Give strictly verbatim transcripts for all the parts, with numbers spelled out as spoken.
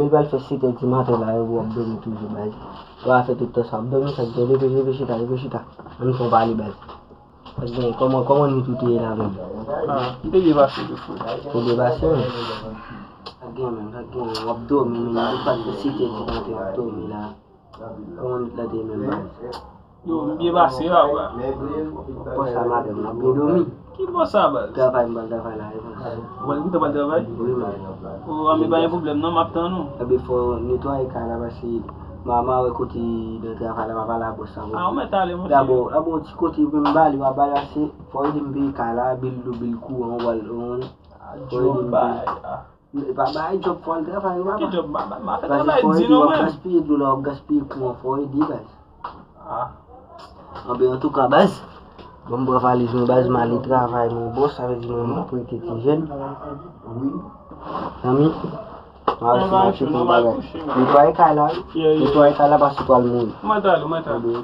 Li pral fè sèt è di maten la, epi w ap dòmi toujou, baz. Ou a fè tout tan sa w ap dòmi, sa k gen, leve, leve, chita, leve, chita. Ann fè yon pale, baz. Sa k gen, kòman, kòman nwit ou te ye la menm? Ah, m te byen pase tou, frè. Ou te byen pase, wi? Sa k gen menm, sa k gen, w ap dòmi, menm, ou pral fè sèt è di maten, w ap dòmi la. Kòman nwit la te ye menm, baz? Yo, m byen pase, papa. Bò sa madanm nan byen dòmi. Ki bò sa, baz? Travay, m pral travay la, wi, baz. Ou pral kite pral travay? Wi, man. O, a, men pa gen pwoblèm, non, m ap tann ou. Ebyen, fò w netwaye kay la, paske m a, m a wè kote nan travay la, m a pale a bòs la. A, ou mèt ale, monchè. Dabò, dabò, ti kote pou m ba li, w a ba li ase, fò w ede m peye kay la, bil dlo, bil kouran, w al, w konprann? A, fò w ede m peye. Djòb bay, a. E pa bay djòb, fò al travay, papa. Ki djòb? M a, m a, m a fè travay di nou, mwen. Gaspiye dlo la, w ap gaspiye kouran, fò w ede, baz. Ah. Anben, antouka, baz, bon, m pran valiz mwen, baz, m ale travay, mwen, bòs, sa vle di mwen, m ap rete ti jèn. Zanmi, m a resi mache pou bagay. Netwaye kay la, wi. Netwaye kay la, paske w pral mouri. Mwen t ale, mwen t ale.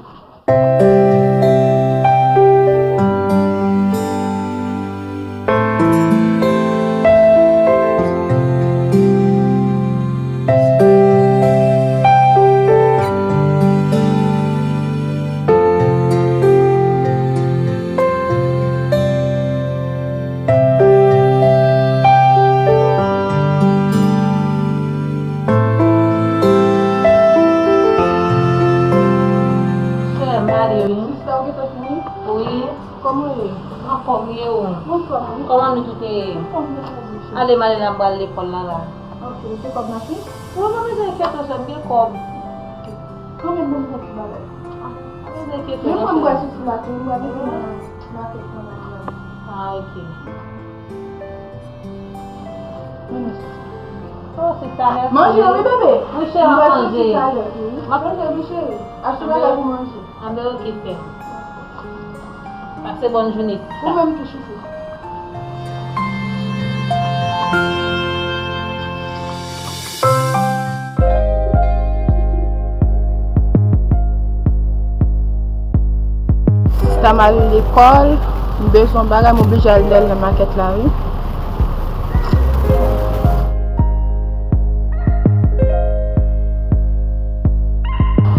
Sè, m ale wi. Sista, ou gentan fini? Wi. Kòman w ye? Anfòm, e ou? Mwen anfòm wi. Kòman nwit ou te ye? Anfòm, mèsi. Ale, m ale la, m pral lekòl la, la. Ok, se kòb n ap fè? Ou pa bezwen enkyete w, sè, m gen kòb. Kanmenm, ban m yon ti bagay. Ah, pa bezwen enkyete w, non, sè. Men mwen, m pral soti la, tou, m pral vin nan makèt kanmenm la. Ah, ok. Manje, wi, bebe. Wi, cheri, m ap manje. M ap manje, wi, cheri. Achte bagay pou manje. Anben, ok, sè. Pase bòn jounen, sista. Ou menm tou, chouchou. Sista m al lekòl, m bezwen bagay, m oblije al dèyè l nan makèt la, wi.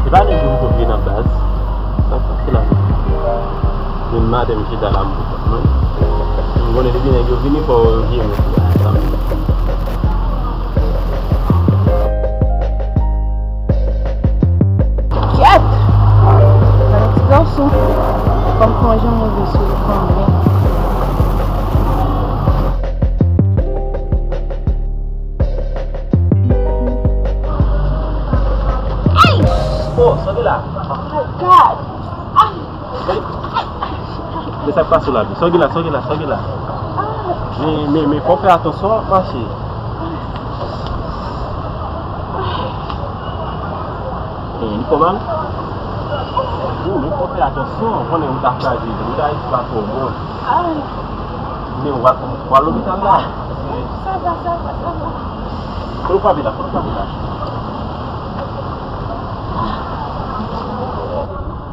Se pa de jou m kontre nan baz. Sa k pase la menm? Men madanm chita la m pou kont mwen. M konnen depi nèg yo vini fò yo jere tout sa. Kèt! Gade ti gason. Kòm fè yon jan move sou li kanmenm. Ay! Oh, sa w gen la? Oh my God! Ay! Men sa k pase w la, sa w gen la, sa w gen la, sa w gen la? Men, men, men fò w fè atansyon, w ap mache. Eh, li fè w mal? Wi, men fò w fè atansyon, w konnen ou ta kraze, ou ta espase w bon. Ay. Men w a, w a lopital la. Sa va, sa va, sa va. Kote w frape la, kote w frape la?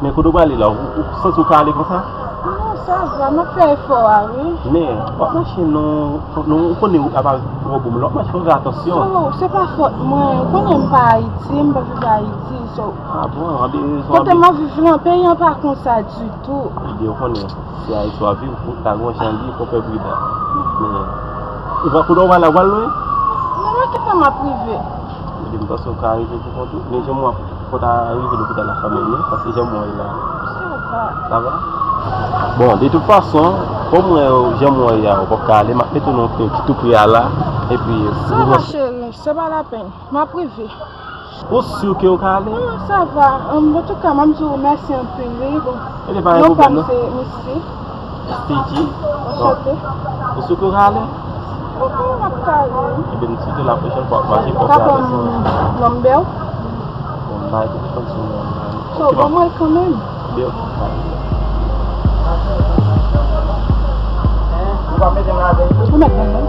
Men kote w prale la, ou, ou santi w ka ale konsa? Non, sa va, m ap fè efò a, wi. Men, w ap mache nan, nan, ou konnen wout la pa twò bon, men w ap mache, fò w fè atansyon. Oh, se pa fòt mwen, ou konnen m pa Ayiti, m pa viv Ayiti, so. Ah bon, anben, kote m ap viv lan, peyi an pa konsa ditou. Ebyen, ou konnen. Se Ayiti w ap viv, wout la gon jan l ye, fò w fè pridan. Men, ou pral, kote w pral la, w pral lwen? Non, men kite m ap rive. Ebyen, m panse w ka rive pou kont ou. Men jan m wè, fò w ta rive lopital la kanmenm, wi, paske jan m wè w la. Sa va. Sa va? Bon, de tout fason, kòm m wè w jan m wè w a, ou p ap ka ale, m ap mete w nan yon kwen ki tou pre a la, epi, sa va, cheri, se pa lapenn. M ap rive. Ou si ke w ka ale? Wi, sa va. Anm, antouka, m ap di w mèsi anpil, wi. Bon, non pa m se Misty. Misty G. Anchante. Ou si ke w ka ale? Wi, m ap ka ale. Ebyen, m swete la pwochèn fwa w ap mache, fò w fè atansyon. Ka ban m nonbè w? Bon, m pa gen telefòn sou mwen. So, ban mwen l kanmenm. Yo. Ou pa mete m ladan l tou? Ou mete m ladan l.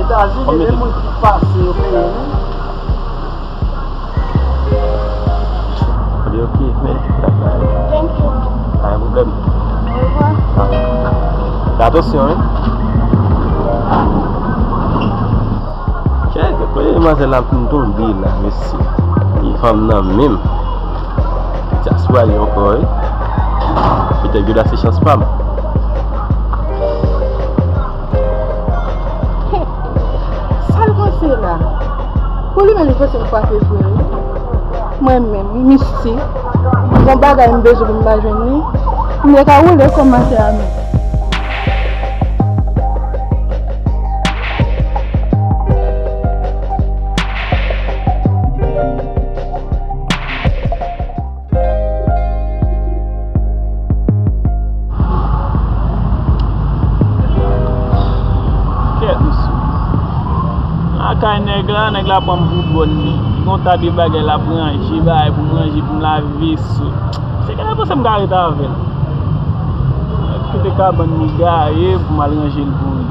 Etazini, men moun ki pase yo peye, wi. Li oke, men. Thank you. Pa gen pwoblèm. Au revoir. Fè atansyon, wi. Kèt, Manzè la m tonbe la, mesye. E fanm nan menm. Dyaspora li ankò, wi. Petèt gen dwa se chans pa m. Sa l panse la? Pou li menm, li panse l frape vre, wi. Mwen menm, wi, misye. Gon bagay m bezwen pou m pa jwenn li. M te ka woule kòm atè a menm. Kèt, mesye. Lakay nèg la, nèg la pran m pou bòn li. Li gon ta de bagay l ap ranje, bagay pou m ranje, pou m lave veso. Se genlè panse m ka ret avè l. Kite kabann li gaye pou m al ranje l pou li.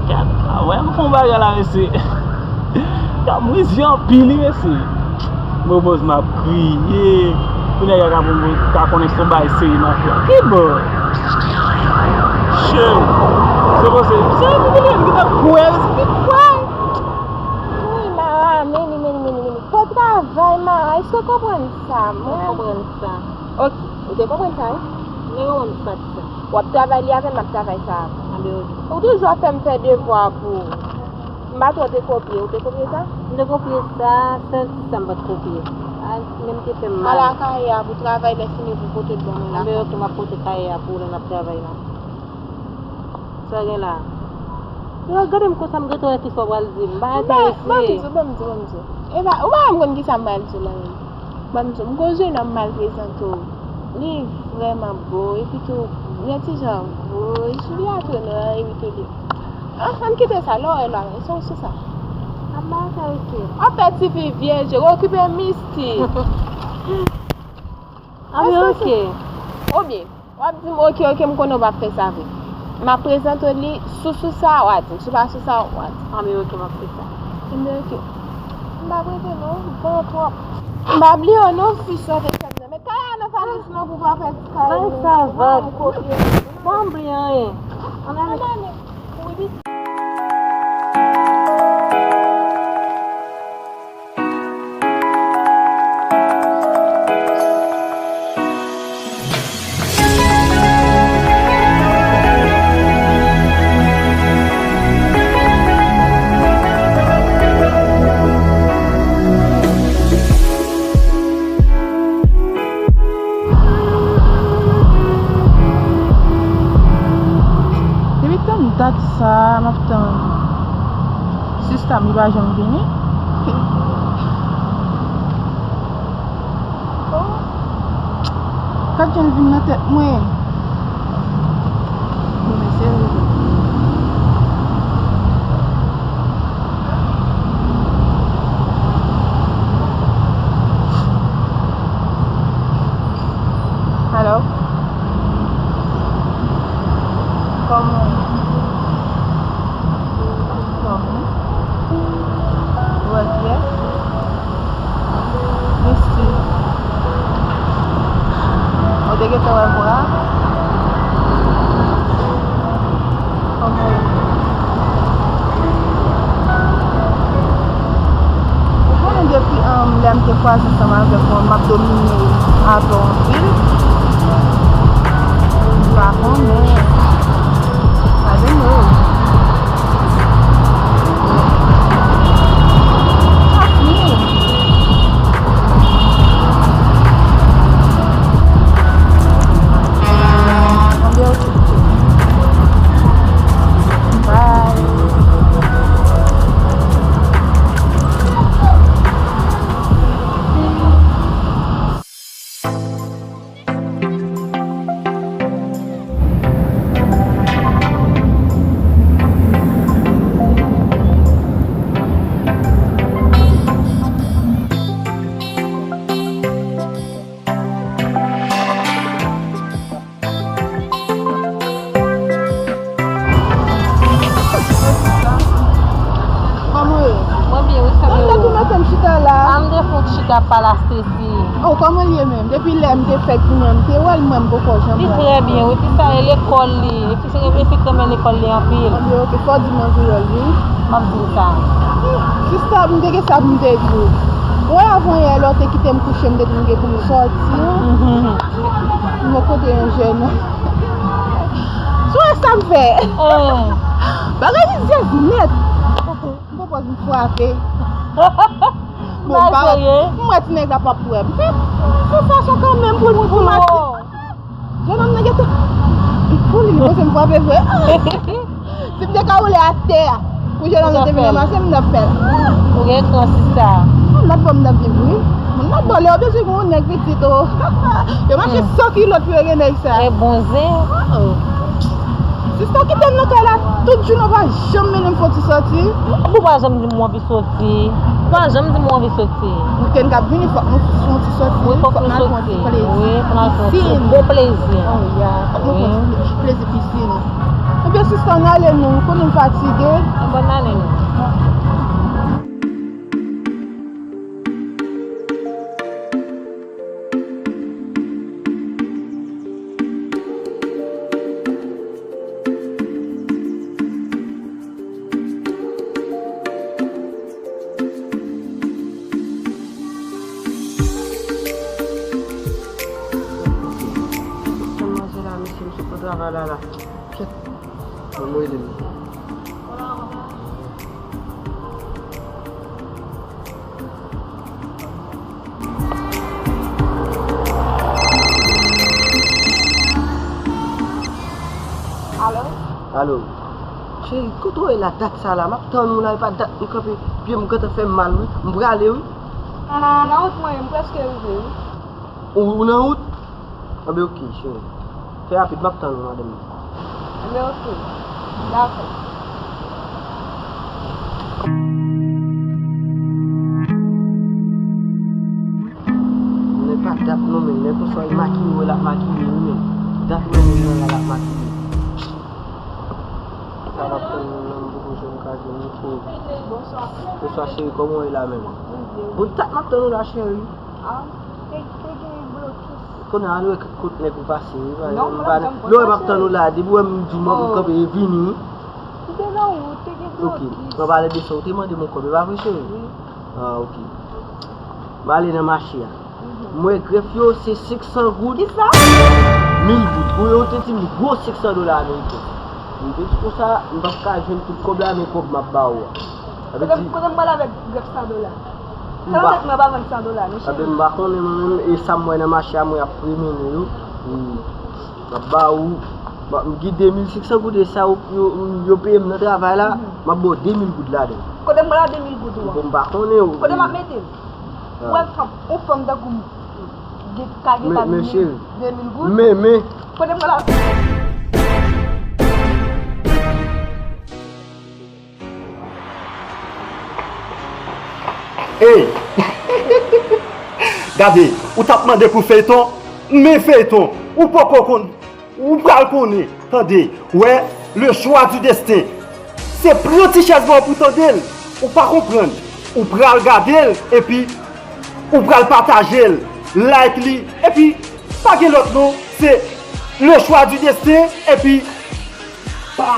Kèt, a wè m fè yon bagay la, mesye. Kèt, m rizi anpil, wi, mesye. Mwen boz m ap kriye. Pou nèg la ka, ka konnen se yon bagay serye m ap fè. Ki bò? Che. Se konsa. Se yon bagay ki ta kwè, se ki kwè. Wi, Mara, meni, meni, meni, meni. Fò travay, Mara. Èske w konprann sa? Mwen konprann sa. Ok. Ou te konprann sa, wi? Mwen konprann sa. W ap travay li avè m, m ap travay sa avè w. Anben, ok. Ou toujou ap fè m fè devwa pou ou. M pa twò te kopye. Ou te kopye sa? M te kopye sa, sèl ti sa m pa t kopye. A, men m te fè m mal. Al a kayè a pou travay, lè fini pou pote l ban mwen la. Anben, ok, m ap pote kayè a pou ou lè n ap travay la. Sa w gen la? Yo, gade m konsa, m gentan wè kisa w pral di m. M pa enterese. Ban m di w, ban m di w, ban m di w. E pa, ou pa janm konn kisa m pral di w la menm. Ban m di w, m gon jennonm m al prezante w. Li vrèman bo, epi tou, gen ti jan gwo, cheve a tou nwa, epi tou li. Ah, ann kite sa, lè w wè l la, se w sou sa. A m pa enterese. W ap fè tifi vye je, okipe mistik. Anben, ok. Oubyen, w ap di m, ok, ok, m konnen w p ap fè sa vre. M ap prezante w li, si w sou sa, w a di m, si w pa sou sa, w a di m. Anben, ok, m ap fè sa. Anben, ok. M p ap rete non, m pran twòp. M pa bliye w non, fi sa w te fè m nan. Met kay la nan valiz mwen pou w pa pèdi kay mwen. Bay sa, Vag. M kote. Pa bliye anyen. Ann ale. Ann ale. Depi tann dat sa, m ap tann sista m, li pa janm vini. Gad jan l vin nan tèt mwen. Bon, men serye. Alo? Kòman? Kòman? Ou wè kiyès? Misty. Ou te gentan wè vwa a? Kòman ou ye? Ou konnen depi, um, lè m te kwaze ansanm avèk ou, m ap domine avè w anpil. Ou pa konnen. I don't know. Trust me. Anben, ok, ok. Bye. Ka pa lastesi. Oh, kòman l ye menm? Depi lè m te fèk vini an, m te wè l, mwen, m poko janm wè l. Li trè byen, wi, ti sa e lekòl li. E fi, e fi k renmen lekòl li anpil. Anpil, ok, fò w di m anpil wè l, wi. M ap di l sa. Sista, m te gen sa pou m te di w. Ou wè avan yè, lè w te kite m kouche, m te di m gen pou m sòti. Mhm. M rankontre yon jèn. Sou wè sa m fè? Oh. Bagay li zèz nèt. M poko m frape. Bon, m pa wè, m wè ti nèg la p ap wè m. M fè, m fè fason kanmenm pou, pou m ati. Jennonm nan gentan. Pou li, li panse m frape vre. Si m te ka woule atè a, pou jennonm nan te vin ranmase m, m t ap fè l. Ou gen kran, sista. Moun lòt bò m t ap viv, wi. Moun lòt bò, lè yo bezwen gen yon nèg pitit, o. Yo mache san kilòt pou yo gen nèg sa. E bon zen. Oh, oh. Sista, kite m nan kay la tout jounen, ou pa janm mennen m fè yon ti sòti. Ou pa janm di m ou anvi soti. Ou pa janm di m ou anvi soti. Wikenn k ap vini, fòk nou fè yon ti sòti. Wi, fòk nou soti. Wi, fòk nou fè yon ti bon plezi. Oh, ya. Fòk nou fè yon ti plezi pisin. Ebyen, sista, ann ale non, ou konnen m fatige. Bòn ane non. Manzè la, mesye, m sot nan travay la, la. Kèt. Bon, mwen rele m. Alo? Alo. Cheri, kote w ye la dat sa la? M ap tann ou la, e pa dat m kanpe, pye m gentan fè m mal, wi. M prale, wi. Nan wout mwen ye, m prèske rive, wi. Ou, ou nan wout? Anben, oke, cheri. Fè rapid, m ap tann ou, madanm. Anben, oke. Dakò. Men pa dat non, men, men konsa, e makiye w, l ap makiye, wi, men. Dat non, men, nan la, l ap makiye. Sa m ap tann ou nan, m poko jwenn, ka jwenn ou, cheri. Bonswa. Bonswa, cheri, kòman w ye la menm? Bon, dat m ap tann ou la, cheri. Ah, te, te gen blokis. Kounye a, al wè kot nèg ou pase, wi. Non, m pa janm konn sa, cheri. Lè w wè m ap tann ou la, depi w wè m di w m kanpe, e vini, wi. Li te nan wout, te gen blokis. Ok. Nan pale de sa, ou te mande m yon kòb, e pa vre, cheri? Wi. Ah, ok. M ale nan mache a. Mhm. M wè grèf yo, se senk san goud. Kisa? Mil goud. Ou, ou te di m gwo senk san dola ameriken. M te di konsa, m p ap ka jwenn tout kòb la, men kòb m ap ba ou a. Sa vle di, kote m pral avèk grèf san dola? Sa vle di mwen pa vann san dola, mesye. Anben, m pa konnen mwen menm, e sa m wè nan mache a, mwen ap premennen yo. M ap ba ou, m ap, m gen de mil senk san goud, e sa yo, yo, yo peye m nan travay la, m ap ba w de mil goud ladan. Kote m pral ak de mil goud ou an? Bon, m pa konnen. Kote m ap mete l? Ah. Ou wè fanm, yon fanm tankou m, gen, ka gen de mil, de mil goud? Men, men. Kote m pral ak Ey! Gade, ou t ap mande pou feyton, men feyton, ou poko konn, ou pral konnen, tande, wè, le choix du destin. Se pran ti chèz ba w pou tande l, ou pa konprann, ou pral gade l, epi ou pral pataje l, like li, epi pa gen lòt non, se le choix du destin, epi pa.